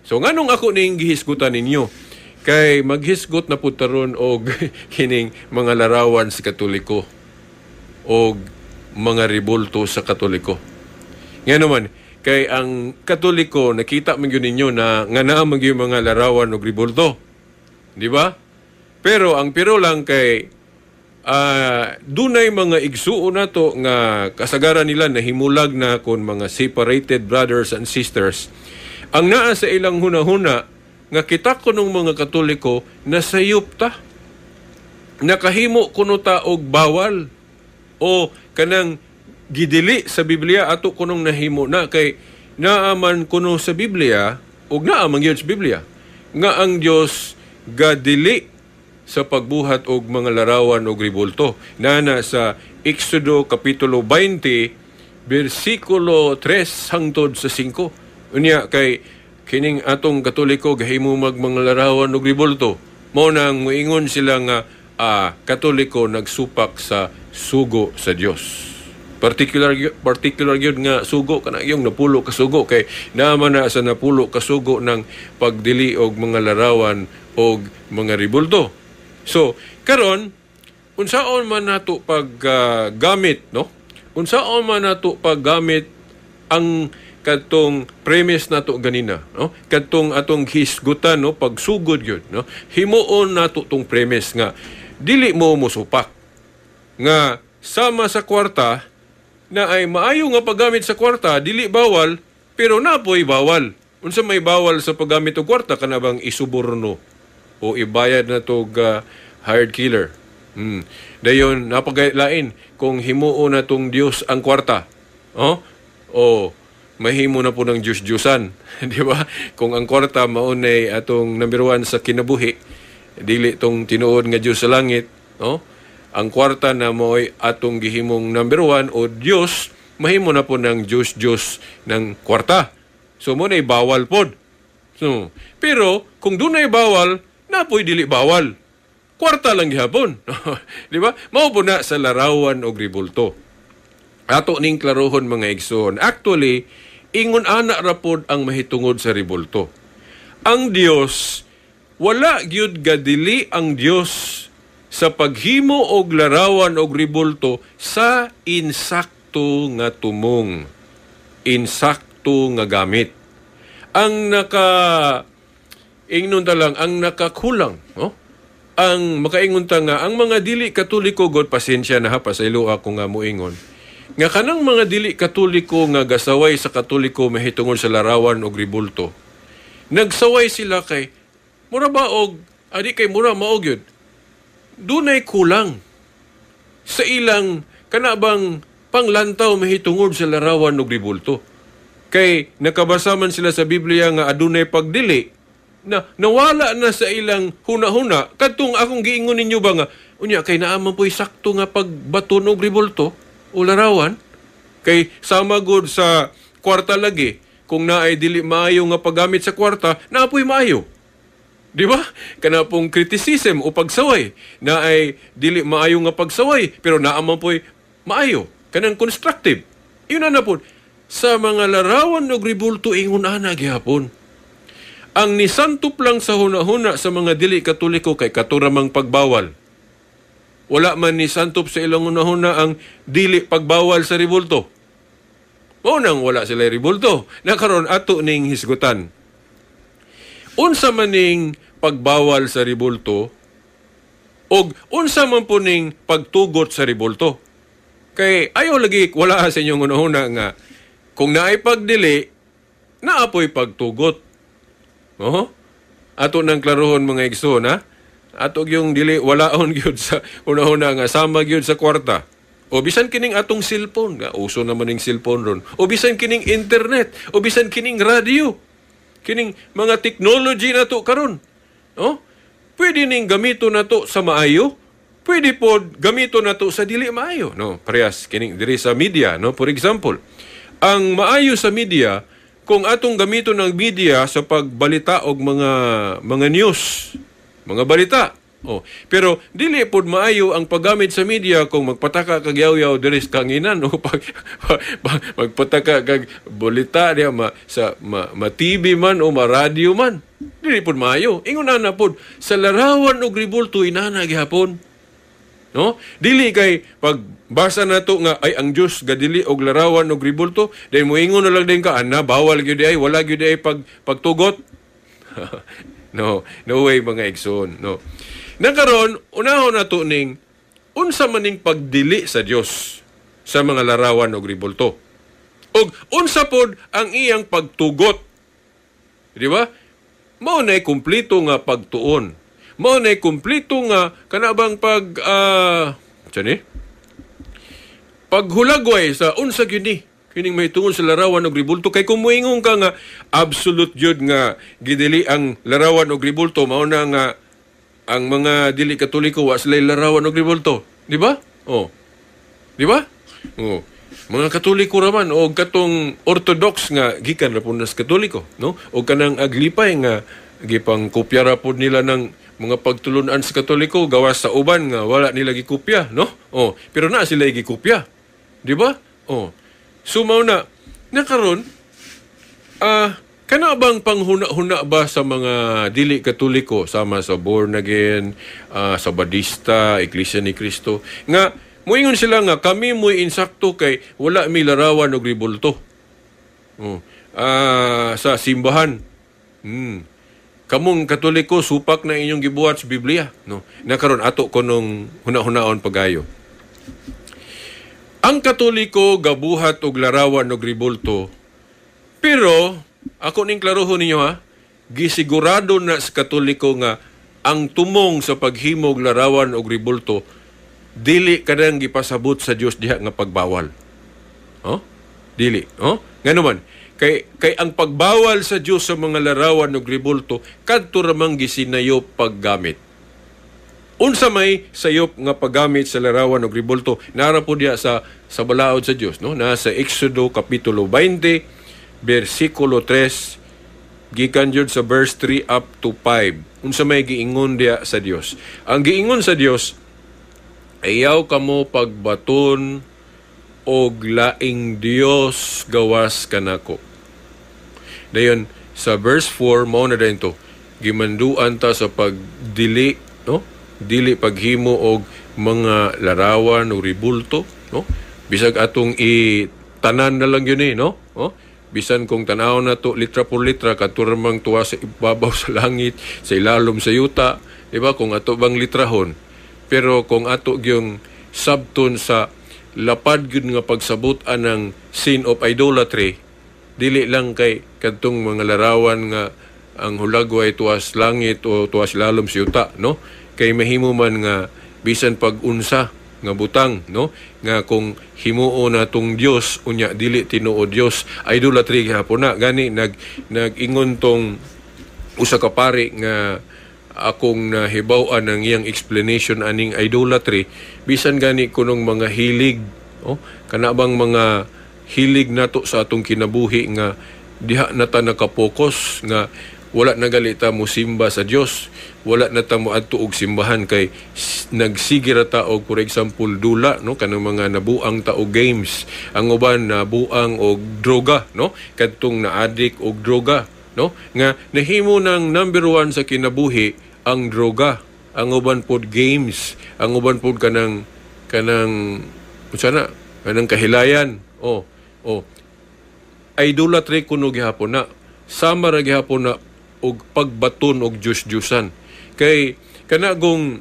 So nganong ako ning gihisgutan ninyo? Kay maghisgot na pud taron og kining mga larawan sa Katoliko og mga ribulto sa Katoliko. Nga naman, kay ang Katoliko, nakita man gyud ninyo na nga naa man gyud mga larawan og ribulto. Di ba? Pero ang pero lang kay dunay mga igsuon nato nga kasagaran nila nahimulag na kon mga separated brothers and sisters. Ang naa sa ilang hunahuna nga kita kunong mga Katoliko nasayop ta. Nakahimo kuno ta og bawal o kanang gidili sa Biblia ato kunong nahimo na, kay naaman kuno sa Biblia ug naa man gyud sa Biblia nga ang Dios gadili sa pagbuhat og mga larawan og ribulto. Nana sa Exodo kapitulo 20 bersikulo 3 hangtod sa 5. Unya kay kining atong Katoliko gahimo mag mga larawan og ribulto. Mao nang moingon sila nga Katoliko nagsupak sa sugo sa Dios. Particular particular gyud nga sugo kana yung 10 ka sugo, kay naman na sa 10 ka sugo ng pagdili og mga larawan og mga ribulto. So, karon unsaon man nato pag gamit, no? Unsaon man nato paggamit ang kadtong premise nato ganina, no? Kadtong atong hisgutan, no, pagsugod gyud, no? Himuon nato tong premise nga dili mo mosupak nga sama sa kwarta na ay maayo nga paggamit sa kwarta, dili bawal, pero napoy bawal. Unsa may bawal sa paggamit og kwarta? Kana bang isuborno o ibayad na tog hired killer. Dayon napaglain kung himuon na tong Dios ang kwarta. Oh? O mahimo na po ng Diyos-Diyosan, di ba? Kung ang kwarta maunay atong number one sa kinabuhi, dili tong tinuod nga Diyos sa langit, no? Ang kwarta na mo'y atong gihimong number one o Diyos, mahimo na po ng Diyos-Diyos ng kwarta. So mo na'y bawal pod. So, pero kung dunay bawal, napoy dili bawal. Kwarta lang gihapon. Di ba? Mao po na sa larawan og ribulto. Ato ning klarohon, mga igsoon. Actually, ingon ana ra pod ang mahitungod sa ribulto. Ang Dios, wala gyud gadili ang Dios sa paghimo og larawan og ribulto sa insakto nga tumong, insakto nga gamit. Ang naka ingnon ta lang ang nakakulang, no? Ang makaingon ta nga ang mga dili Katoliko god, pasensya na ha, pasaylo ako nga moingon. Nga kanang mga dili Katoliko nga gasaway sa Katoliko mahitungod sa larawan og ribulto. Nagsaway sila kay mura ba og adi kay mura mao gyud. Dunay kulang sa ilang kana bang panglantaw mahitungod sa larawan og ribulto. Kay nakabasa man sila sa Biblia nga adunay pagdili na nawala na sa ilang huna-huna kadtong akong giingon ninyo ba nga unya kay naa man po'y sakto nga pagbaton og ribulto o larawan, kay sama gud sa kwarta lagi, kung naay dili maayo nga paggamit sa kwarta, naa po'y maayo. Di ba? Kana pong criticism o pagsaway na ay dili maayo nga pagsaway pero naa man po'y maayo kanang constructive. Yun na na po sa mga larawan og ribulto, ingon ana gihapon. Ang nisantop lang sa huna-huna sa mga dili Katoliko kay katuramang pagbawal. Wala man nisantop sa ilang hunahuna ang dili pagbawal sa ribulto. Mao nang wala sila ribulto. Nakaron ato ning hisgutan. Unsa man ning pagbawal sa ribulto og unsa man po ning pagtugot sa ribulto? Kay ayaw lagi wala sa inyong hunahuna nga kung naay pagdili, naapoy pagtugot. Oho? Ato nang klarohon, mga igsoon, ha? Ato yung dili walaon gyud sa hunahuna nga sama gyud sa kwarta. O bisan kining atong cellphone, nga uso naman ning cellphone ron. O bisan kining internet, o bisan kining radio. Kining mga technology na to karon. Oh? Pwede ning gamito na to sa maayo, pwede pod gamito na to sa dili maayo, no? Parehas kining diri sa media, no? For example, ang maayo sa media, kung atong gamito ng media sa pagbalita og mga news, mga balita, Oh, pero dili pud maayo ang paggamit sa media kung magpataka kag yaw-yaw diri sa kanginan o pag, magpataka kag bolita diha ma, sa ma, ma TV man o ma radio man. Dili pud maayo. Ingon ana pud sa larawan og rebulto, inana gihapon. No? Dili kay pag basa nato nga ay ang Dios gadili og larawan og rebulto, then moingon na lang din ka ana, bawal gyud ay, wala gyud ay pagtugot. No, no way, mga igsoon, no. Nakaron, unahon nato ning unsa maning pagdili sa Dios sa mga larawan og rebulto. Og unsa pod ang iyang pagtugot. Di ba? Mao na kumpleto nga pagtuon. Mao na kumpleto nga kana bang pag ni? Paghulagway sa unsa gyud ni kining mahitungod sa larawan og rebulto, kay kung moingon ka nga absolute gyud nga gidili ang larawan og rebulto, mao na nga ang mga dili Katoliko wa sila larawan og rebulto, di ba? Oh. Di ba? Oh. Mga Katoliko raman o katong Orthodox nga gikan ra pud sa Katoliko, no? O kanang aglipay nga gipang kopya ra pud nila ng mga pagtulunan sa Katoliko gawas sa uban nga wala nila gikopya, no? Oh, pero naa sila gikopya. Di ba? Oh. So mao na nakaron kana bang panghuna-huna ba sa mga dili Katoliko sama sa born again, sa Badista, Iglesia ni Cristo nga moingon sila nga kami mo'y insakto kay wala mi larawan og rebulto. Oh. Sa simbahan. Kamong Katoliko, supak na inyong gibuhat sa Biblia, no? Nakaron ato kunong huna-hunaon pagayo. Ang Katoliko gabuhat og larawan og rebulto. Pero ako ning klarohon ninyo ha, gisigurado na sa Katoliko nga ang tumong sa paghimog larawan og rebulto dili kanang gipasabot sa Dios diha nga pagbawal. Oh? Dili, oh? Ngano man? Kay ang pagbawal sa Dios sa mga larawan og rebulto kadto ra man gisinayop paggamit. Unsa may sayop nga paggamit sa larawan og rebulto? Nara po diya sa balaod sa Dios, no? Nasa Exodo kapitulo 20 bersikulo 3 gikan jud sa verse 3 up to 5. Unsa may giingon diya sa Dios? Ang giingon sa Dios, ayaw kamo pagbaton og laing Dios gawas kanako. Dayon sa verse 4 mao na dayon to. Gimanduan ta sa pagdili, no? Dili paghimo og mga larawan o rebulto, no? Bisag atong itanan na lang yun eh, no? Oh? Bisan kung tanaw na to litra por litra kadto ramang tuwa sa ibabaw sa langit, sa ilalom sa yuta, di ba? Kung ato bang litrahon. Pero kung ato gyung sabton sa lapad gyud nga pagsabot anang sin of idolatry, dili lang kay kadtong mga larawan nga ang hulagway tuwas langit o tuwas lalom sa yuta, no? Kay mahimo man nga bisan pag-unsa nga butang, no? Nga kung himuo na tong Dios unya dili tinuod Dios, idolatry gihapon na. Gani nag-ingon tong usa ka pari nga akong nahibaw-an ang iyang explanation aning idolatry, bisan gani kunong mga hilig, oh, kana bang mga hilig nato sa atong kinabuhi nga diha na ta nakapokus nga wala na gali ta mo simba sa Dios, wala na ta mo adto og simbahan kay nagsige ra ta og, for example, dula, no, kanang mga nabuang ta og games, ang uban nabuang og droga, no, kadtong na-addict og droga, no, nga nahimo ng number 1 sa kinabuhi ang droga, ang uban pod games, ang uban pod kanang kanang unsa na, kanang kahilayan, oh, oh, idolatry kuno gihapon na, sama ra gihapon na og pagbaton og Diyos-Diyusan. Kay kanagong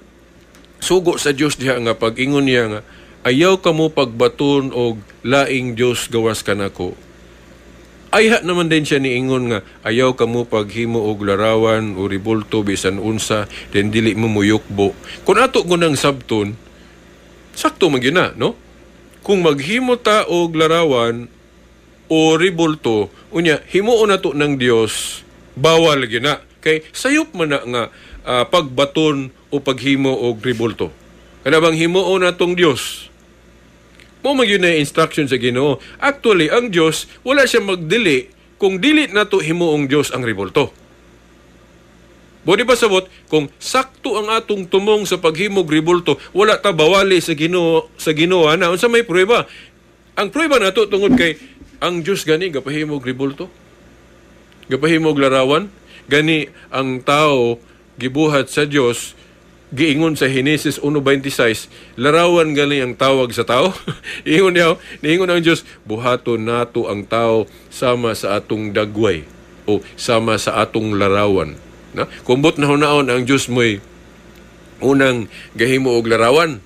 sugo sa Dios diha nga pag-ingon niya nga ayaw kamo pagbaton og laing Dios gawas kanako. Ayha naman din siya niingon nga ayaw kamo paghimo og larawan o rebulto bisan unsa, then dili mo muyukbo. Kung ato gunang sabton, sakto man gyud na, no? Kung maghimo ta og larawan o rebulto, unya himuon nato ng Dios, bawal gyud na. Kay sayop man na nga pagbaton o paghimo og rebulto. Kana bang himuon natong Dios? Mo man gyud na instruction sa Ginoo. Actually, ang Dios wala siya magdili kung dili nato himuong Dios ang rebulto. Bodi ba sabot kung sakto ang atong tumong sa paghimog ribulto, wala ta bawali sa Ginoo ana? Unsa may pruweba? Ang pruweba nato, tungod kay ang Dios gani gapahimog ribulto. Gapahimog larawan, gani ang tao gibuhat sa Dios, giingon sa Henesis 1:26, larawan gani ang tawag sa tao. Ingon niya, niingon ang Dios, "Buhaton nato ang tao sama sa atong dagway o sama sa atong larawan." Na? Kumbot na hunaon ang Dios mo'y unang gahimo og larawan.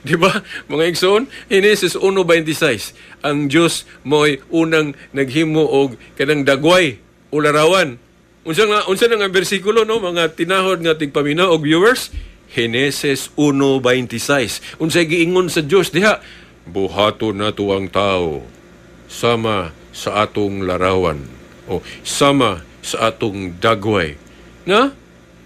Di ba? Mga igsoon, Henesis 1:26. Ang Dios mo'y unang naghimo og kanang dagway o larawan. Unsa nga bersikulo, no, mga tinahod nga tigpaminaw og viewers? Henesis 1:26. Unsay giingon sa Dios diha? "Buhaton nato ang tao sama sa atong larawan o sama sa atong dagway." Na?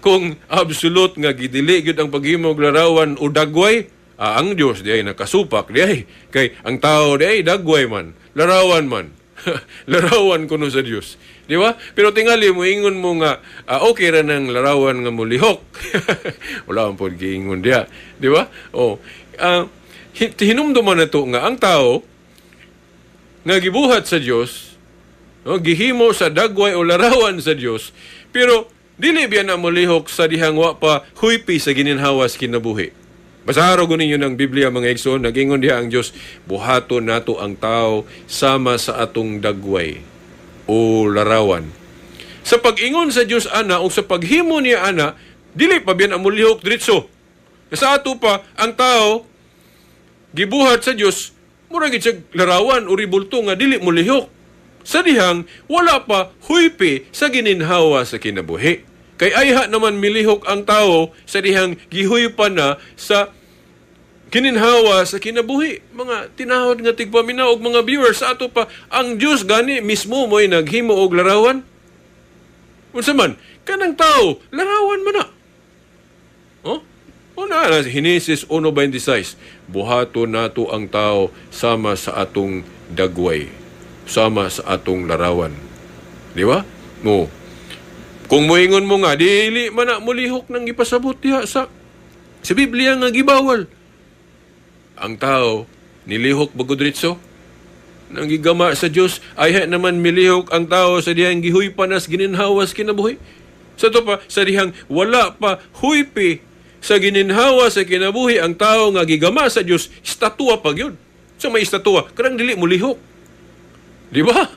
Kung absolute nga gidili gyud ang paghimo og larawan o dagway, ang Dios diay nakasupak diay. Kay ang tao diay dagway man, larawan man. Larawan kuno sa Dios. Di ba? Pero tingali mo ingon mo nga okay ra nang larawan nga mulihok. Wala man pod giingon diha. Di ba? Oh, hinumduman na to nga ang tao nga gibuhat sa Dios, no, gihimo sa dagway o larawan sa Dios, pero dili biya na molihok sa dihang wa pa huypi sa gininhawas kinabuhi. Basahan ko ninyo ng Biblia, mga igsoon, nagingon diha ang Dios, "Buhaton nato ang tao sama sa atong dagway o larawan." Sa pag-ingon sa Dios ana o sa paghimo niya ana, dili pa biyan ang mulihok diretso. Sa ato pa, ang tao gibuhat sa Dios, mura gid siya larawan o ribulto nga dili mulihok sa dihang wala pa huypi sa gininhawa sa kinabuhi. Kay ayha naman milihok ang tao sa dihang gihuypan na sa kininhawa sa kinabuhi. Mga tinahod nga tigpaminaw og mga viewers, sa ato pa, ang Dios gani mismo mo'y naghimo og larawan. Unsa man kanang tao, larawan man na. Oh? Una na Henesis 1:26, "Buhaton nato ang tao sama sa atong dagway, sama sa atong larawan." Di ba? No. Kung moingon mo nga dili man na mulihok nang gipasabot diha sa Biblia nga gibawal. Ang tao nilihok bagod diretso nang gigama sa Dios, ayha naman milihok ang tao sa dihang gihuypan nas gininhawas kinabuhi. Sa to pa, sa dihang wala pa huypi sa gininhawa sa kinabuhi ang tao nga gigama sa Dios, estatua pa gyud. Sa may estatua, kanang dili mulihok. Di ba?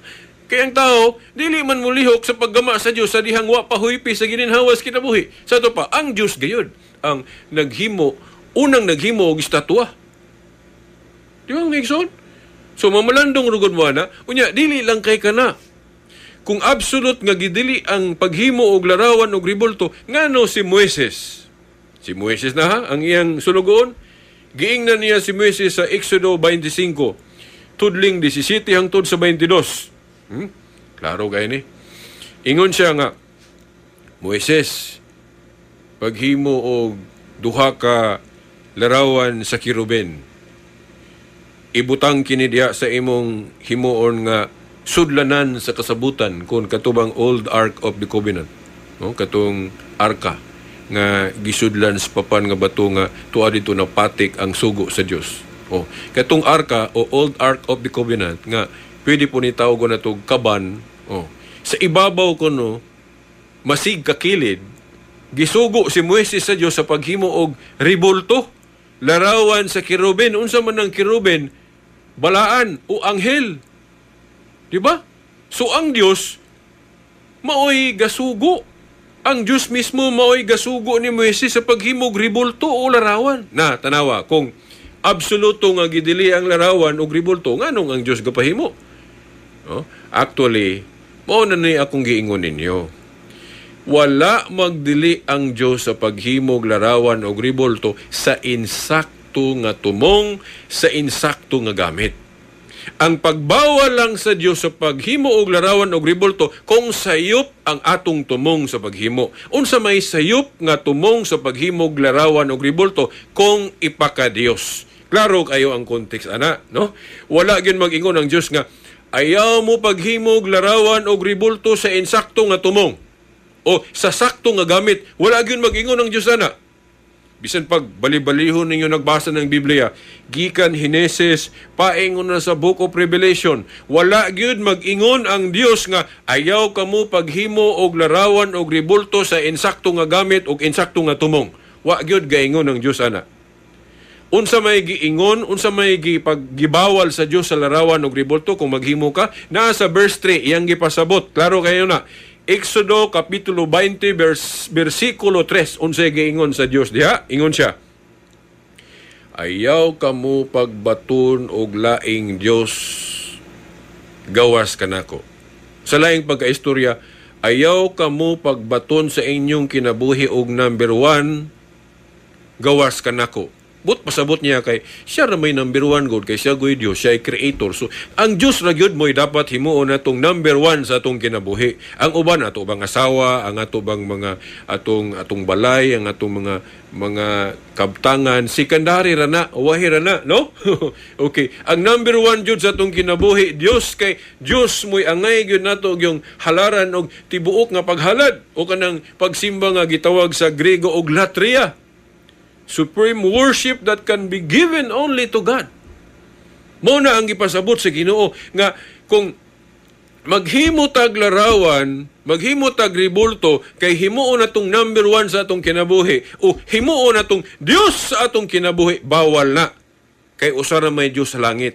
Kaya ang tao, dili man mulihok sa paggama sa Dios sa dihang wa pa huypi sa gininhawas kinabuhi. Sa to pa, ang Dios gayud ang naghimo, unang naghimo og estatua. Di ba, mga igsoon? So mamalandong rugod mo ana, unya dili lang kay kana. Kung absolute nga gidili ang paghimo og larawan og ribulto, ngano si Moises? Si Moises na ha, ang iyang sulugoon. Giingnan niya si Moises sa Exodo 25, tudling 17 hangtod sa 22. Klaro kay ni. Ingon siya nga, "Moises, paghimo og duha ka larawan sa kiruben. Ibutang kini diha sa imong himuon nga sudlanan sa kasabutan," kon katubang Old Ark of the Covenant. No, katong arka nga gisudlan sa papan nga bato nga tuwa dito na patik ang sugo sa Dios. Oh, katong arka o Old Ark of the Covenant nga pwede po ni tawag na to kaban. Oh, sa ibabaw kuno masig kakilid gisugo si Moises sa Dios sa paghimo og ribulto, larawan sa kiruben. Unsa man ang kiruben? Balaan o anghel. Di ba? So ang Dios maoy gasugo. Ang Dios mismo maoy gasugo ni Moises sa paghimog ribulto o larawan. Na tanawa kung absoluto nga gidili ang larawan og ribulto, nganong ang Dios gapahimo? No? Actually, mao na ni akong giingon ninyo. Wala magdili ang Dios sa paghimog larawan og ribulto sa insakto nga tumong, sa insakto nga gamit. Ang pagbawal lang sa Dios sa paghimo og larawan og ribulto kung sayop ang atong tumong sa paghimo. Unsa may sayop nga tumong sa paghimog larawan og ribulto? Kung ipaka-Dios. Klaro kayo ang context ana, no? Wala gyud mag-ingon ang Dios nga ayaw mo paghimog larawan og ribulto sa insakto nga tumong. o sa sakto nga gamit. Wala gyud mag-ingon ang Dios ana. Bisan pag bali-balihon ninyo nagbasa ng Biblia, gikan Henesis paingon na sa Book of Revelation, wala gyud mag-ingon ang Dios nga ayaw kamo paghimo og larawan og rebulto sa insakto nga gamit og insakto nga tumong. Wa gyud gaingon ang Dios ana. Unsa may giingon, unsa may gipaggibawal sa Dios sa larawan og rebulto kung maghimo ka, naa sa verse 3 iyang gipasabot. Klaro kayo na. Exodo kapitulo 20 versikulo 3, unsay giingon sa Dios diha? Ingon siya, ayaw kamo pagbaton og laing Dios gawas kanako. Sa laing pagkaistorya, ayaw kamo pagbaton sa inyong kinabuhi og number 1 gawas kanako. But pasabot niya kay siya ra may number 1 God, kay siya goy Dios, siya ay creator. So ang Dios ra gyud mo'y dapat himuon natong number 1 sa atong kinabuhi. Ang uban, ato bang asawa, ang ato bang mga atong balay, ang atong mga kabtangan, secondary ra na, wahi ra na, no? Okay, ang number 1 jud sa atong kinabuhi Dios, kay Dios mo'y angay gyud nato og yung halaran og tibuok nga paghalad o kanang pagsimba nga gitawag sa Grego og latria. Supreme worship that can be given only to God. Mo na ang gipasabot sa Ginoo nga kung maghimo tag larawan, maghimo tag ribulto, kay himuon natong number 1 sa atong kinabuhi o himuon natong Dios sa atong kinabuhi, bawal na. Kay usa ra may Dios sa langit.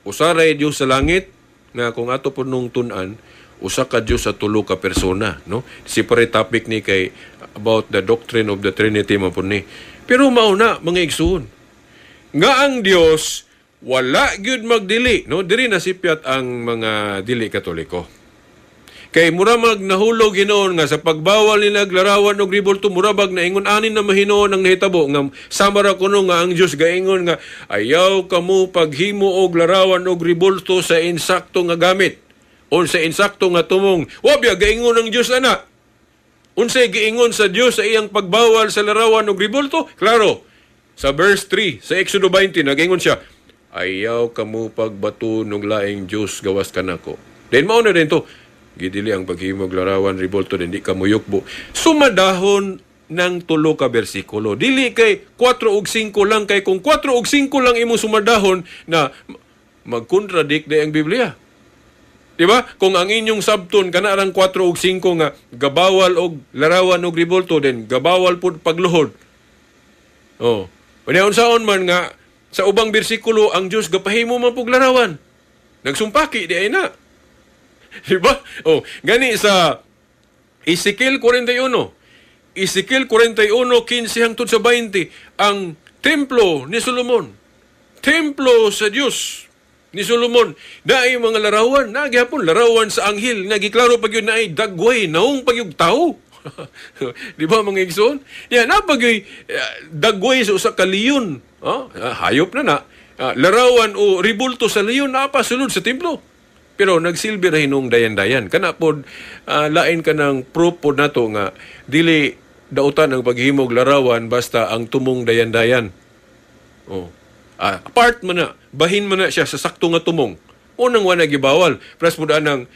Usa ra Dios sa langit nga kung ato po nung tun-an, usa ka Dios sa tulo ka persona, no? Separate topic ni kay about the doctrine of the Trinity man po ni. Pero mauna mga igsoon nga ang Dios wala gyud magdili, no? Diri nasipyat ang mga dili Katoliko. Kay mura mag nahulog hinuon nga sa pagbawal nila larawan og ribulto, mura bag naingon ani na mahinuon ang nahitabo nga sama ra kuno nga ang Dios gaingon nga ayaw kamo paghimo og larawan og ribulto sa insakto nga gamit o sa insakto nga tumong. Wa biya gaingon ang Dios ana. Unsay giingon sa Dios sa iyang pagbawal sa larawan og ribulto? Klaro. Sa verse 3 sa Exodo 20 nagaingon siya, ayaw kamo pagbato ng laing Dios gawas kanako. Then mao na din to. Gidili ang paghimog larawan ribulto din di ka muyukbo. Sumadahon ng tulo ka bersikulo. Dili kay 4 ug 5 lang, kay kung 4 ug 5 lang imong sumadahon na magkontradict di ang Biblia. Diba? Kung ang inyong sabton kana rang 4 ug 5 nga gabawal og larawan og ribulto, den gabawal pud pagluhod. Oh. Unya unsaon man nga sa ubang bersikulo ang Dios gapahimo man pug larawan. Nagsumpaki di ay na. Diba? Oh, gani sa Ezekiel 41. Ezekiel 41:15 hangtod sa 20, ang templo ni Solomon. Templo sa Dios ni Solomon, naay mga larawan, nagyapon larawan sa anghel, nagiklaro pag yun naay dagway, naong pag yung tao. Di ba mga igsoon? Yan, napag dagway sa usa ka leon. Oh, hayop na na. Larawan o ribulto sa leon, napasulod sa templo. Pero nagsilbi ra hinong dayan-dayan. Kana pod, lain ka ng proof pod nato nga dili dautan ang paghimog larawan basta ang tumong dayan-dayan. Oh. Apart man na, bahin man na siya sa sakto nga tumong. Unang wala gibawal. Pres mo daan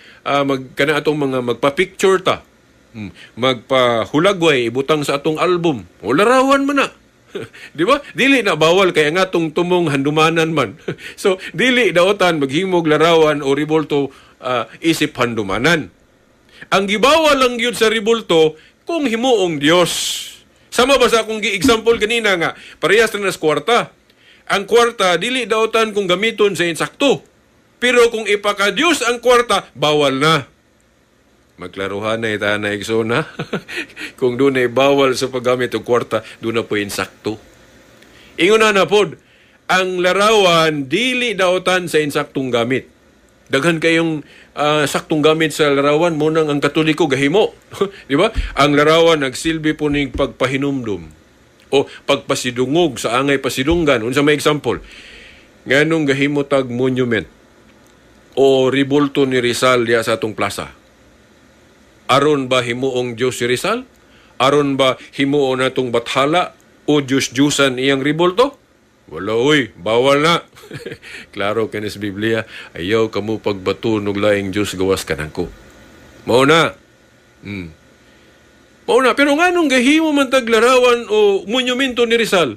kana atong mga magpa-picture ta. Magpahulagway, ibutang sa atong album. O larawan man na. Di ba? Dili na bawal kay ang atong tumong handumanan man. So, dili daotan maghimog larawan o ribulto isip handumanan. Ang gibawal lang gyud sa ribulto kung himuong Dios. Sama ba sa akong gi-example kanina nga parehas na nas kwarta. Ang kwarta dili daotan kung gamiton sa insakto. Pero kung ipaka-Dios ang kwarta, bawal na. Magklaruhan na ita na igsoon ha. Kung doon ay bawal sa paggamit og kwarta, doon na po insakto. Ingon na pod, ang larawan dili daotan sa insaktong gamit. Daghan kayong saktong gamit sa larawan mo nang ang Katoliko gahimo. Di ba? Ang larawan nagsilbi po ning pagpahinumdum o pagpasidungog sa angay pasidunggan. Unsa may example? Nganong gahimo tag monument o ribulto ni Rizal diya sa atong plaza? Aron ba himuong Dios si Rizal? Aron ba himuon natong bathala o Diyos-Diyusan iyang ribulto? Wala oy, bawal na. Klaro kanis Biblia, ayaw kamo pagbato og laing Dios gawas kanangko. Mao na. Mauna, pero nganong gahimo man tag larawan o monumento ni Rizal?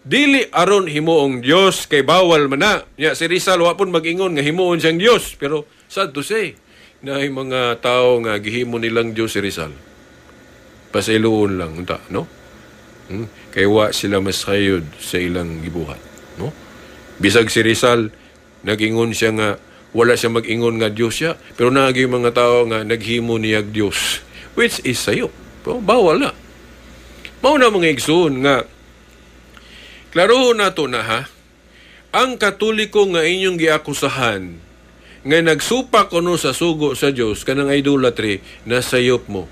Dili aron himuong Dios, kay bawal man na. Ya, si Rizal wa pon mag-ingon nga himuon siyang Dios, pero sad to say, naay mga tao nga gihimo nilang Dios si Rizal. Pasayloon lang unta, no? Kay wa sila masayod sa ilang gibuhat, no? Bisag si Rizal nag-ingon siya nga wala siya mag-ingon nga Dios siya, pero naagi mga tao nga naghimo niyag Dios, which is sayop. Oh, bawal na. Mao na, mga igsoon, nga klaro nato na ha. Ang Katoliko nga inyong giakusahan nga nagsupak kuno sa sugo sa Dios, kanang idolatry, nasayop mo.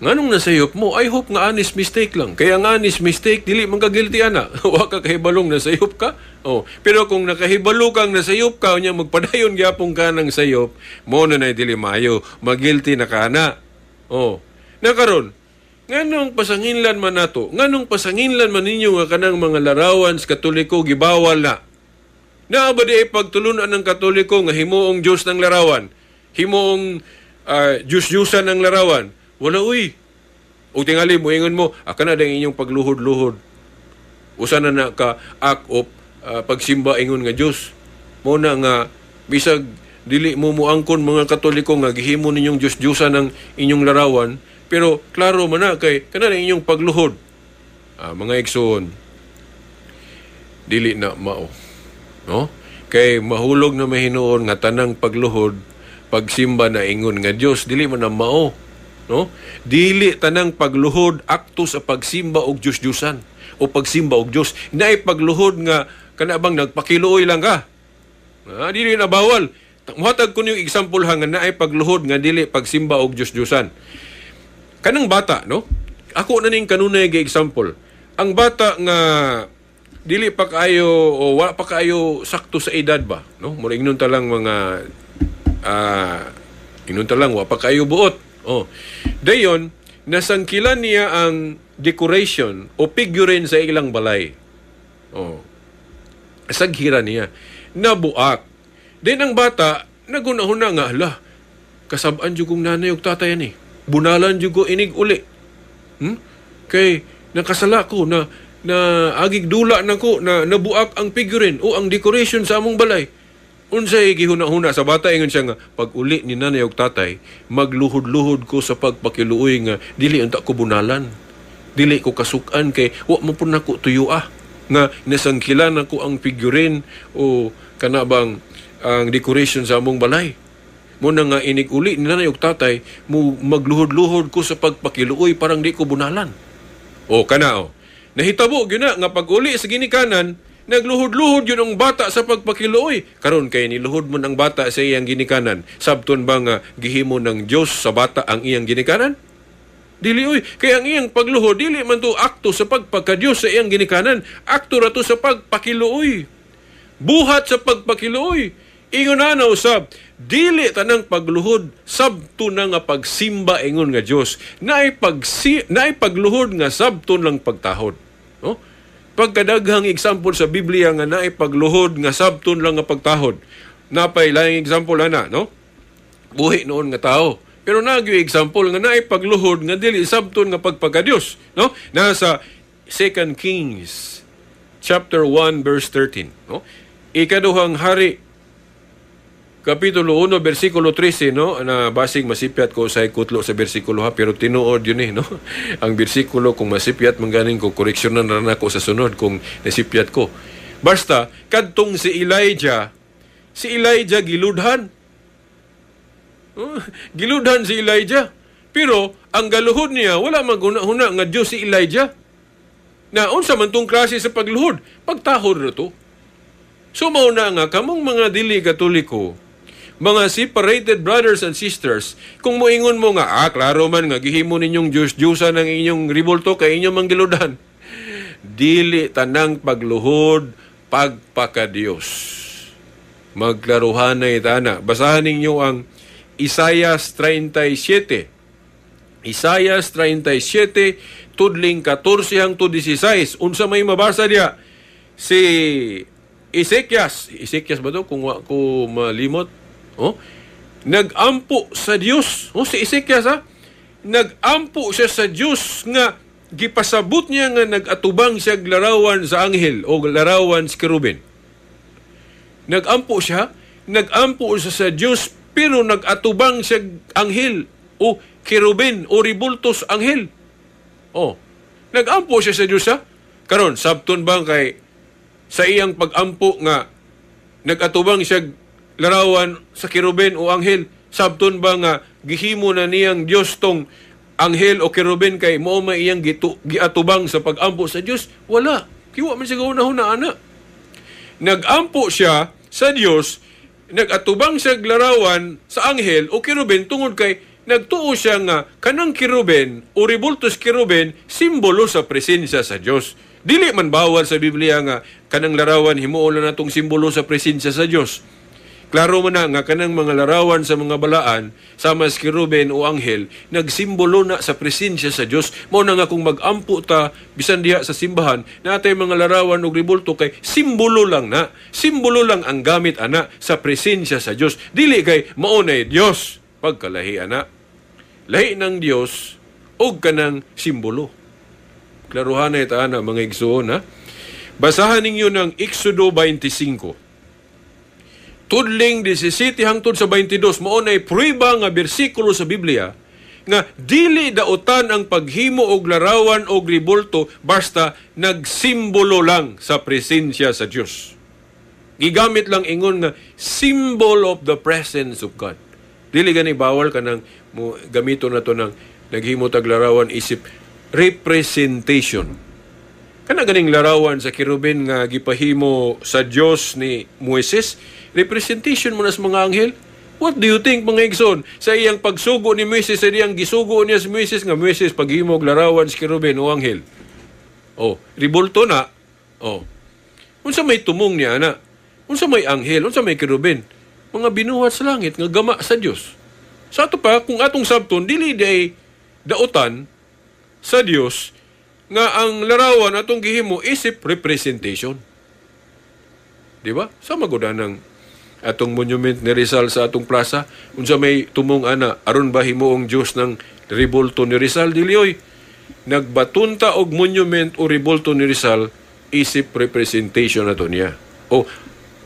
Nganong nasayop mo? I hope nga honest mistake lang. Kaya nga honest mistake, dili man ka guilty ana. Wa ka kahibalong nasayop ka. Oh, pero kung nakahibalo kang nasayop ka, unya magpadayon gyapon ka ng sayop, mo na na dili maayo, magilty na ka na. Oh. Nakaron, nganong pasanginlan man nato? Nganong pasanginlan man ninyo nga kanang mga larawan sa Katoliko gibawal na? Naa ba di pagtulunan ng Katoliko nga himuong Diyos ng larawan? Himuong Diyos-Diyusan ng larawan? Wala uy. O tingali mo, ingon mo, aka na dang inyong pagluhod-luhod. Usa na na ka act of pagsimba ingon nga Diyos. Mo na nga, bisag dili mo muangkon mga Katoliko nga gihimo ninyong Diyos-Diyusan ng inyong larawan, pero klaro man na kay kana na inyong pagluhod. Mga igsoon, dili na mao. No? Kay mahulog na mahinuon nga tanang pagluhod, pagsimba na ingon nga Dios, dili man na mao. No? Dili tanang pagluhod akto sa pagsimba og Dios-Diosan o pagsimba og Dios. Naay pagluhod nga kana bang nagpakiluoy lang ka. Dili na bawal. Muhatag ko niyong example ha nga naay pagluhod nga dili pagsimba og Dios-Diosan. Kanang bata, no? Ako na ning kanunay ga example. Ang bata nga dili pa kaayo o wala pa kaayo sakto sa edad ba, no? Mura ingnon ta lang mga ingnon ta lang wa pa kaayo buot. Oh. Dayon nasangkilan niya ang decoration o figurine sa ilang balay. Oh. Saghira niya. Nabuak. Then ang bata nagunahuna nga, hala, kasab-an jud kong nanay ug tatay ani. Bunalan jud ko inig uli. Kay nakasala ko na na agig dula nako na nabuak ang figurine o ang decoration sa among balay. Unsay gihuna-huna sa bata, ingon siya nga pag uli ni nanay ug tatay, magluhod-luhod ko sa pagpakiluoy nga dili unta ko bunalan. Dili ko kasukan kay wa mo pud nako tuyo nga nasangkilan nako ang figurine o kana bang ang decoration sa among balay. Muna nga inig uli ni nanay ug tatay, mo magluhod-luhod ko sa pagpakiluoy parang di ko bunalan. O kana o. Nahitabo gyud na nga pag uli sa ginikanan, nagluhod-luhod yun ang bata sa pagpakiluoy. Karon kay niluhod mo ang bata sa iyang ginikanan, sabton ba nga gihimo ng Dios sa bata ang iyang ginikanan? Dili oy, kay ang iyang pagluhod dili man to akto sa pagpagka-Dios sa iyang ginikanan, akto ra to sa pagpakiluoy. Buhat sa pagpakiluoy. Ingon na usab, dili tanang pagluhod sabto na nga pagsimba ingon nga Dios. Naay pagluhod nga sabton lang pagtahod. No? Pagkadaghang example sa Biblia nga naay pagluhod nga sabton lang nga pagtahod. Napay laing example ana, no? Buhi noon nga tao. Pero nagyo example nga naay pagluhod nga dili sabton nga pagpagka-Dios, no? Nasa 2 Kings chapter 1 verse 13, no? Ikaduhang Hari Kapitulo 1, versikulo 13, no? Na basig masipyat ko sa kutlo sa bersikulo ha, pero tinuod yun eh, no? Ang bersikulo kung masipyat mangganing ko, koreksyonan na nako sa sunod kung nasipyat ko. Basta, kadtong si Elijah giludhan. Oh, giludhan si Elijah. Pero, ang galuhod niya, wala maghuna-huna nga Diyos si Elijah. Na, unsa man tong klase sa pagluhod? Pagtahod na to. So, mauna nga, kamong mga dili Katoliko, mga separated brothers and sisters, kung moingon mo nga, klaro man nga, gihimo ninyong Diyos-Diyusan ang inyong ribulto kay inyong manggiludan. Dili tanang pagluhod, pagpakadiyos. Magklaruhanay tana. Basahan ninyo ang Isaias 37. Isaias 37, tudling 14 hangtod 16. Unsa may mabasa diya? Si Ezekias. Ezekias ba to? Kung ko malimot. Oh, nagampo sa Dios. Oh, si Ezekias ha. Nagampo siya sa Dios nga gipasabot niya nga nag-atubang siya larawan sa anghel o larawan sa kerubin. Nagampo siya sa Dios pero nag-atubang siya anghel o kerubin o ribultos anghel. Oh, nagampo siya sa Dios ha. Karon sabton bang kay sa iyang pag-ampo nga nag-atubang siya larawan sa kerubin o anghel, sabton ba nga gihimo na niyang Dios tong anghel o kerubin kay mao may iyang giatubang sa pag-ampo sa Dios? Wala. Kiwa man siya gahuna-huna ana. Nagampo siya sa Dios, nag-atubang siya larawan sa anghel o kerubin tungod kay nagtuo siya nga kanang kerubin o ribultos kerubin simbolo sa presensya sa Dios. Dili man bawal sa Biblia nga kanang larawan himuon na natong simbolo sa presensya sa Dios. Klaro man na nga kanang mga larawan sa mga balaan sama sa kerubin o anghel nagsimbolo na sa presensya sa Dios. Mao na nga kung magampo ta bisan diha sa simbahan natay mga larawan og ribulto kay simbolo lang na. Simbolo lang ang gamit ana sa presensya sa Dios. Dili kay mao nay Dios. Pagkalahi ana. Lahi ng Dios og kanang simbolo. Klaruhan na ita ana mga igsuon ha. Basahan ninyo ng Exodo 25. Tudling 17 hangtod sa 22, mao nay prueba nga bersikulo sa Biblia nga dili dautan ang paghimo og larawan og ribulto basta nagsimbolo lang sa presensya sa Dios. Gigamit lang ingon nga symbol of the presence of God. Dili gani bawal kanang mo gamito na to ng naghimo tag larawan isip representation. Kana ganing larawan sa kerubin nga gipahimo sa Dios ni Moises, representation mo na sa mga anghel. What do you think mga igsoon? Sa iyang pagsugo ni Moises, sa iyang gisugo niya si Moises nga Moises paghimo og larawan sa kerubin o anghel. Oh, ribulto na. Oh. Unsa may tumong niya ana? Unsa may anghel? Unsa may kerubin? Mga binuhat sa langit nga gama sa Dios. Sa ato pa kung atong sabton dili day dautan sa Dios nga ang larawan atong gihimo isip representation. Di ba? Sa maguda ng atong monument ni Rizal sa atong plaza, unsa may tumong ana, aron ba himuong Dios ng ribulto ni Rizal? Dili oy. Nagbatunta og monument o ribulto ni Rizal isip representation nato niya. O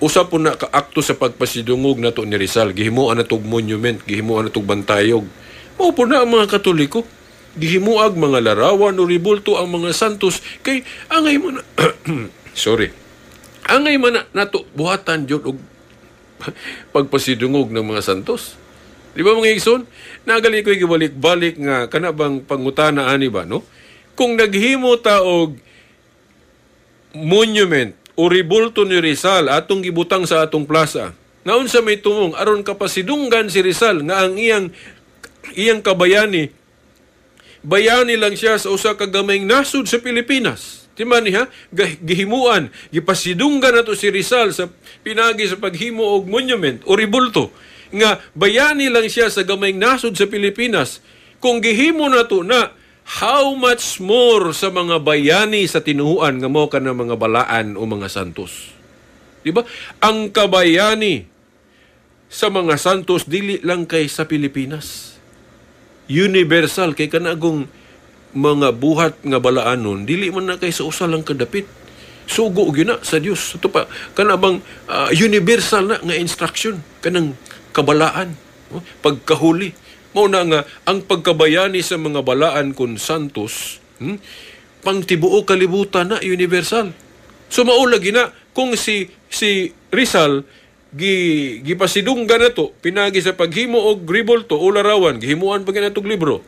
usa po na kaakto sa pagpasidungog nato ni Rizal, gihimuan natog monument, gihimuan natog bantayog. Mao po na ang mga Katoliko. Gihimuag mga larawan o ribulto ang mga santos kay angay man sorry. Angay man nato buhatan jud og pagpasidungog ng mga santos. Di ba mga igsoon? Nagali ko gibalik-balik nga kana bang pangutana ani ba no? Kung naghimo ta og monument o ribulto ni Rizal atong gibutang sa atong plaza, nga unsa may tumong aron kapasidunggan si Rizal nga ang iyang iyang kabayani bayani lang siya sa usa ka gamayng nasod sa Pilipinas. Di man niya, gihimuan, gipasidunggan nato si Rizal sa pinagi sa paghimo og monument o ribulto nga bayani lang siya sa gamayng nasod sa Pilipinas. Kung gihimo nato na, how much more sa mga bayani sa tinuhuan nga mao kana mga balaan o mga santos. Di ba? Ang kabayani sa mga santos dili lang kay sa Pilipinas. Universal kay kanagong mga buhat nga balaanon dili man na kay sa usa lang kadapit. Sugo gyud na sa Dios. Ato pa kana bang universal na nga instruction kanang kabalaan, no? Pagkahuli. Mao na nga ang pagkabayani sa mga balaan kun santos, pangtibuok kalibutan na universal. So mao lagi na kung si Rizal gipasidunggan nato pinagi sa paghimo og ribulto o larawan, gihimuan pa natog libro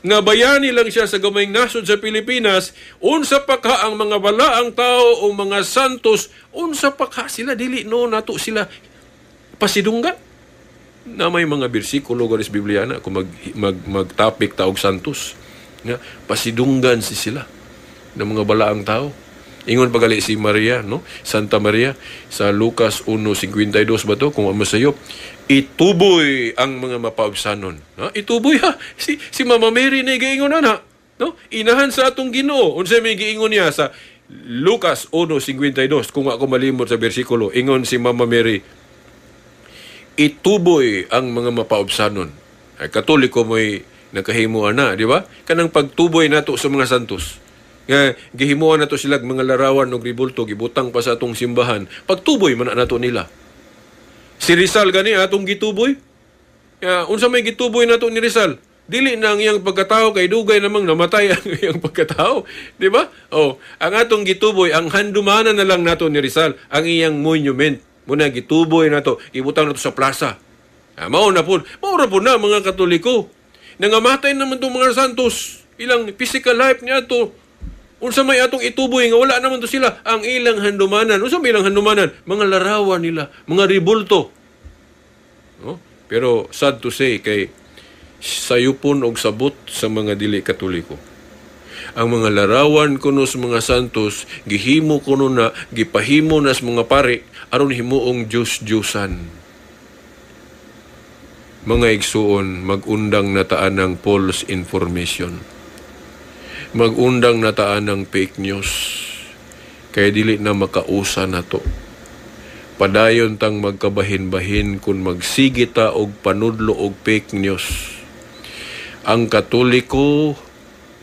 nga bayani lang siya sa gamayng nasod sa Pilipinas, unsa pa ka ang mga balaang tao o mga santos, unsa pa ka sila dili no nato sila pasidunggan. Na may mga bersikulo garis Biblia na kung mag magtapik ta og santos nga pasidunggan si sila ng mga balaang tao. Ingon pagali si Maria, no? Santa Maria sa Lucas 1:52 ba to kung amo sayop, ituboy ang mga mapaubsanon. No? Ituboy ha. Si Mama Mary na giingon ana, no? Inahan sa atong Ginoo. Unsa may giingon niya sa Lucas 1:52 kung ako malimot sa bersikulo, ingon si Mama Mary, ituboy ang mga mapaubsanon. Ay, Katoliko mo'y Nakahimo ana, di ba? Kanang pagtuboy nato sa mga santos. Nga gihimuan nato sila mga larawan og ribulto, gibutang pa sa atong simbahan. Pagtuboy man na nato nila. Si Rizal gani atong gituboy. Ya, unsa may gituboy nato ni Rizal? Dili na ang iyang pagkatao kay dugay namang namatay ang iyang pagkatao, di ba? Oh, ang atong gituboy, ang handumanan na lang nato ni Rizal, ang iyang monument. Muna gituboy nato, ibutang nato sa plaza. Ah, mao na pud, mao ra pud na mga Katoliko. Nangamatay naman tong mga santos, ilang physical life niya to. Unsa may atong ituboy nga wala naman to sila, ang ilang handumanan. Unsa may ilang handumanan? Mga larawan nila, mga ribulto. No? Pero sad to say kay sayupon og sabot sa mga dili Katoliko. Ang mga larawan kuno sa mga santos gihimo kuno na, gipahimo na sa mga pari aron himuong Diyos-Diyosan. Mga igsuon, magundang na taan ng false information. Magundang na taan ng fake news. Kaya dili na makausa na to. Padayon tang magkabahin-bahin kung magsige ta og panudlo og fake news. Ang Katoliko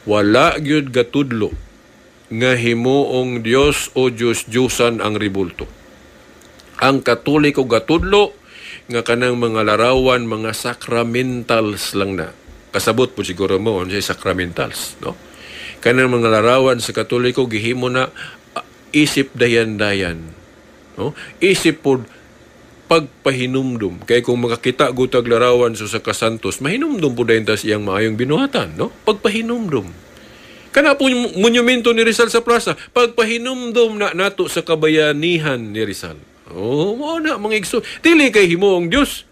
wala gyud gatudlo nga himuong Dios o Diyos-Diyosan ang ribulto. Ang Katoliko gatudlo nga kanang mga larawan, mga sacramentals lang na. Kasabot po siguro mo unsay sacramentals, no? Kanang mga larawan sa Katoliko gihimo na isip dayan-dayan, no? Isip pod pagpahinumdum. Kay kung makakita gutag larawan sa kasantos, mahinumdum po dayon tas iyang maayong binuhatan, no? Pagpahinumdum. Kana po monumento ni Rizal sa plaza, pagpahinumdum na nato sa kabayanihan ni Rizal. Oh, mao na mga igsoon. Dili kay himuong Dios.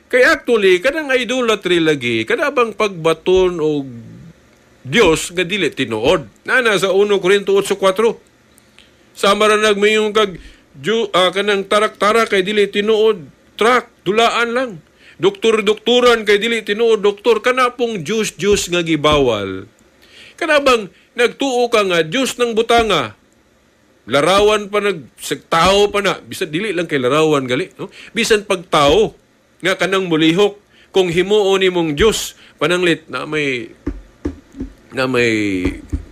Kay actually kanang idolatry lagi, kana bang pagbaton og Dios nga dili tinuod. Nana sa 1 Corinto 8:4. Sama ra nagmayon kag kanang tarak-tarak kay dili tinuod, truck dulaan lang. Doktor-doktoran kay dili tinuod doktor, kana pong Diyos-Diyos nga gibawal. Kana bang nagtuo ka nga Diyos ng butanga? Larawan pa nag tao pa na, bisan dili lang kay larawan gali, no? Bisan pagtao nga kanang mulihok kung himuon nimong Dios pananglit na may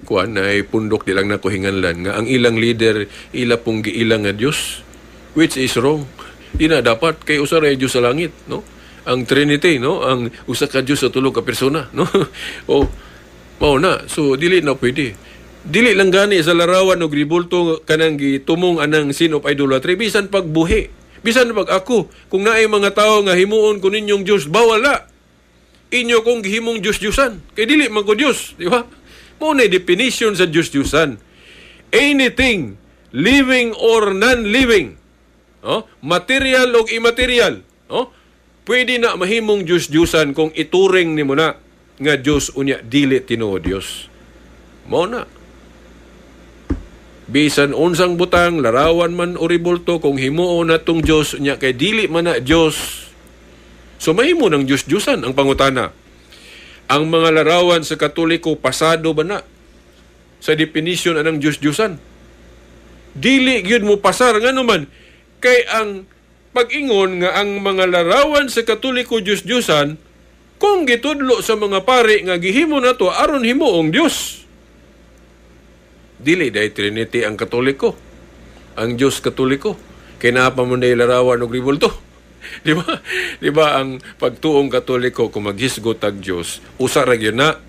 kuan na ay pundok di lang nako hinganlan nga ang ilang leader ila pong giilang nga Dios, which is wrong. Di na dapat kay usa ra Dios sa langit, no? Ang Trinity, no? Ang usa ka Dios sa tulo ka persona, no? O mao na, so dili na pwede. Dili lang gani sa larawan og ribulto kanang gitumong anang sin of idolatry, bisan pagbuhi, bisan pag ako, kung naay mga tawo nga himuon ko ninyong Dios, bawal na. Inyo kong gihimong Dios-Diosan. Kay dili man ko Dios, di ba? Mao na definition sa Dios-Diosan. Anything living or non-living, oh, material o immaterial, oh, pwede na mahimong Dios-Diosan kung ituring nimo na nga Dios unya dili tinuod Dios. Mao na. Bisan unsang butang, larawan man o ribulto, kung himuon na tong Dios unya kay dili man na Dios. So mahimo ng Dios-Diosan ang pangutana. Ang mga larawan sa Katoliko pasado ba na sa definition anang Dios-Diosan? Dili gyud mo pasar ngano man kay ang pag-ingon nga ang mga larawan sa Katoliko Dios-Diosan kung gitudlo sa mga pari nga gihimo na to aron himuong Dios. Dili dai Trinity ang Katoliko. Ang Dios Katoliko. Kay naa pa man day larawan og ribulto. Di ba? Di ba ang pagtuong Katoliko kung maghisgot ag Dios, usa ra gyud na.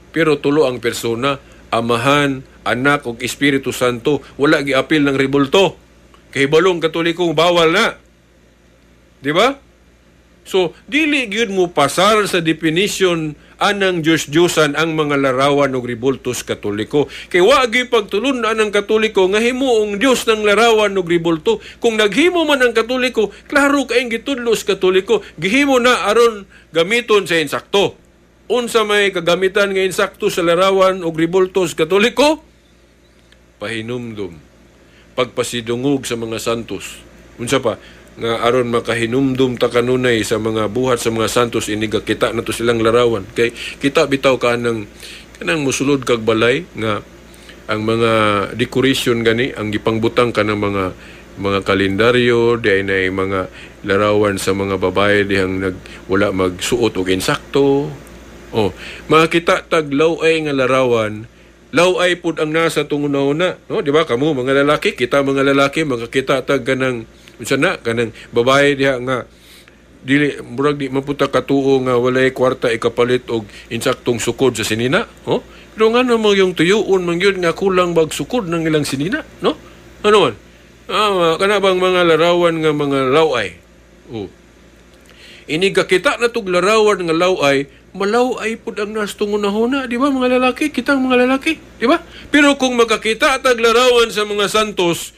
Pero tulo ang persona, Amahan, Anak ug Espiritu Santo, wala giapil ng ribulto. Kay balong Katoliko bawal na. Di ba? So, dili gyud mo pasar sa definition anang Diyos-Diyosan ang mga larawan og ribultos Katoliko. Kay wa gyud pagtulun-an ang Katoliko nga himuong Dios ng larawan og ribulto. Kung naghimo man ang Katoliko, klaro kaayong gitudlo sa Katoliko, gihimo na aron gamiton sa insakto. Unsa may kagamitan nga insakto sa larawan og ribultos Katoliko? Pahinumdum, pagpasidungog sa mga santos. Unsa pa? Nga aron makahinumdum ta kanunay sa mga buhat sa mga santos, iniga kita na to silang larawan. Kay kita bitaw ka ng kanang musulod kag balay nga ang mga decoration gani ang gipangbutang ka ng mga mga kalendaryo, di ay mga larawan sa mga babae dihang wala magsuot og insakto. Oh, makita tag law-ay nga larawan, law-ay pud ang nasa tungunahuna, no? Di ba kamo mga lalaki, kita mga lalaki makakita tag kanang unsa na kanang babae diha nga dili murag di maputa katuo nga walay kwarta ikapalit og insaktong sukod sa sinina, oh? Pero ngano mo yung tuyuon man gyud nga kulang magsukod ng ilang sinina, no? Ano man? Kana bang mga larawan nga mga law-ay? Oh. Ini kakita na tug larawan nga law-ay, malaw-ay pud ang nas tungunahuna, di ba mga lalaki? Kitang mga lalaki, di ba? Pero kung makakita tag larawan sa mga santos,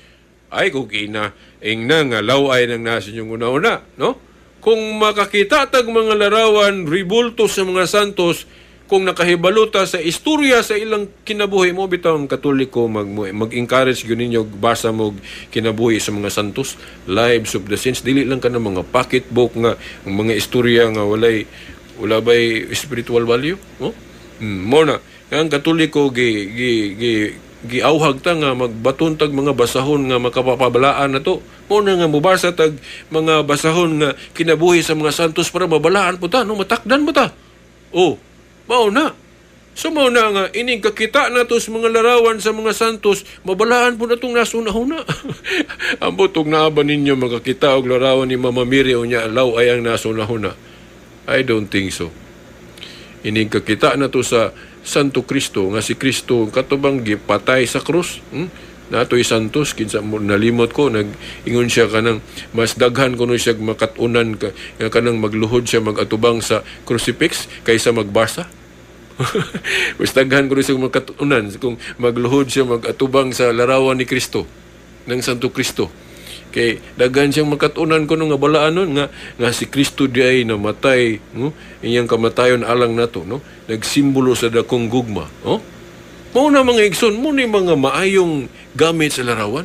ay kung ina, ingna nga law-ay nang nasa inyong una-una, no? Kung makakita tag mga larawan ribulto sa mga santos, kung nakahibaluta sa istorya sa ilang kinabuhi mo, bitaw ang Katoliko mag-encourage gyud ninyo basa mo kinabuhi sa mga santos, Lives of the Saints, dili lang ka ng mga pocketbook nga ang mga istorya nga wala bay spiritual value, no? Mo na ang Katoliko gi gi gi giauhag ta nga magbaton tag mga basahon nga makapapabalaan na to. Mo na nga mobasa tag mga basahon nga kinabuhi sa mga santos para mabalaan po ta, no? Matakdan mo ta. Oh, mao na. So mao na nga ining kakita na to sa mga larawan sa mga santos, mabalaan po na itong nasuna-huna. Ambot og naa ba ninyo makakita og larawan ni Mama Mary unya law ay ang nasuna-huna? I don't think so. Ining kakita na to sa Santo Cristo, nga si Kristo katubang gipatay sa krus. Natoy santos kinsa mo nalimot ko, nag-ingon siya kanang mas daghan kuno siya makat-unan ka, nga kanang magluhod siya magatubang sa crucifix kaysa magbasa. Mas daghan kuno siya makat-unan kung magluhod siya magatubang sa larawan ni Kristo, ng Santo Kristo. Kay daghan siyang makat-unan kuno nga balaan nun nga nga si Kristo di ay namatay, no? Iyang kamatayon alang nato, no? Nagsimbolo sa dakong gugma, no? Mao na mga igsoon, mo ni mga maayong gamit sa larawan.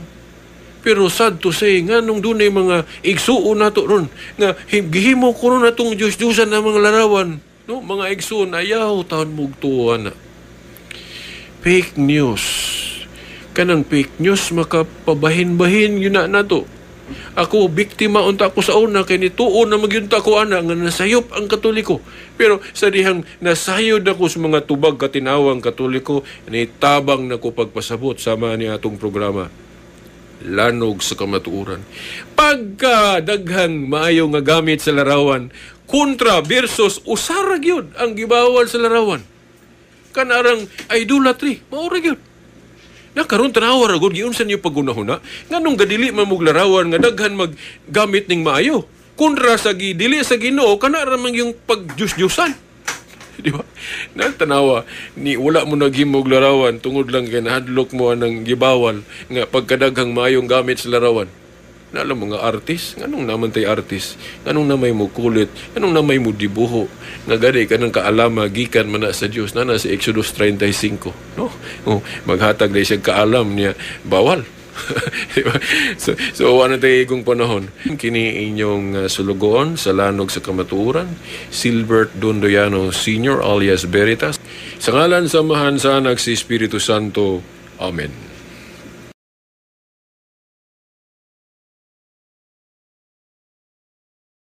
Pero sad to say, nga nung dunay mga igsuon nato ron, nga gihimo kuno natong Diyos-Diyosan na mga larawan, no? Mga igsuon, ayaw taon mugtuwa na. Fake news. Kanang fake news, makapabahin-bahin yun na nato. Ako, biktima unta ako sa una, kay nituon na magyunta ko ana, nga nasayop ang Katoliko. Pero sa dihang nasayod ako sa mga tubag katinawang Katoliko, nitabang na ko pagpasabot sama ni atong programa. Lanog sa Kamatuoran. Pagka daghang maayo nga gamit sa larawan, kontra versus usara gyud ang gibawal sa larawan. Kanarang idolatry, maura gyud. Na karon tanawa ra gud giunsa niyo pagunahuna nganong gadili man mog larawan nga daghan maggamit ning maayo kontra sa gidili sa Ginoo kana ra man yung pagdiyos-diyosan. Di ba? Nagtanawa ni wala mo naghimog larawan tungod lang kay nahadlok mo anang gibawal nga pagkadaghang maayong gamit sa larawan. Naalam mo nga artist, nganong naman tay artist, nganong namay mo kulit, nganong namay mo dibuho, nga gani kanang kaalama gikan man na sa Dios, nana sa Exodus 35, no? Oh, maghatag na siya kaalam niya, bawal. So wala tayo igong panahon. Kini inyong sulugoon sa Lanog sa Kamatuoran, Silbert Dondoyano Sr. alias Veritas. Sa ngalan, samahan sa Anak, si Espiritu Santo. Amen.